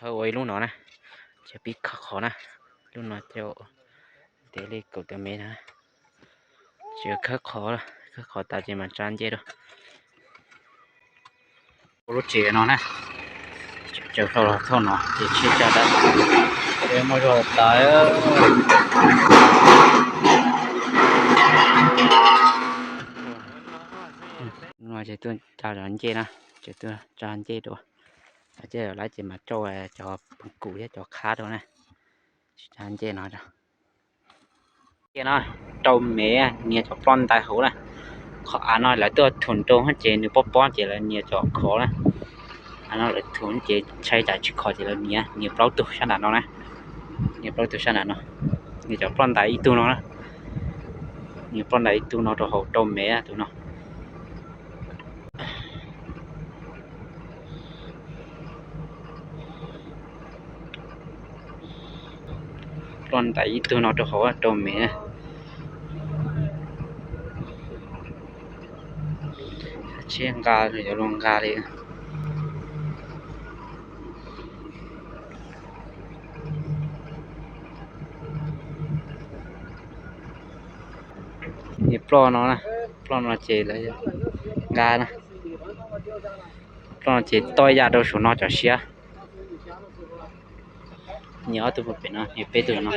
Ua ib lub no na, ces pib khawb qhov na, lub no ces ntev li kaum tawm mev na, ces khawb qhov, khawb qhov tas ces mam tsa ncej rau. Ua lub tsev no na, tsaws hlo los thauj no ces tsheb tsa dab, ces muaj zog tas. No ces tuaj tsa ncej na, ces tuaj tsa ncej rau, ces lawv ces mam coj cov phooj ywg thiab cov qhab rau na, tsa ncej no. Ncej no rau mev, nias cov ploj ntais hauv na. Qhov av no lawv tuaj thum nroo ces nws pob pob ces lawv nias cov khov na. Av no lawv thum ces ntshai tsam tsis khov ces lawv nias, nias plaub tug sab nram no na. Nias plaub tug sab nram no, nias cov ploj ntais ib tug no na. Nias ploj ntais ib tug no rau hauv rau mev tus no. Ploj ntais ib tug no rau hauv rau mev. Tsheb nqa yuav luag nqa li. Nias ploj no, ploj no ces lawv nqa na. Ploj no ces toj ya rau saum no cov siab. Nias ob tug pem no, nias peb tug no.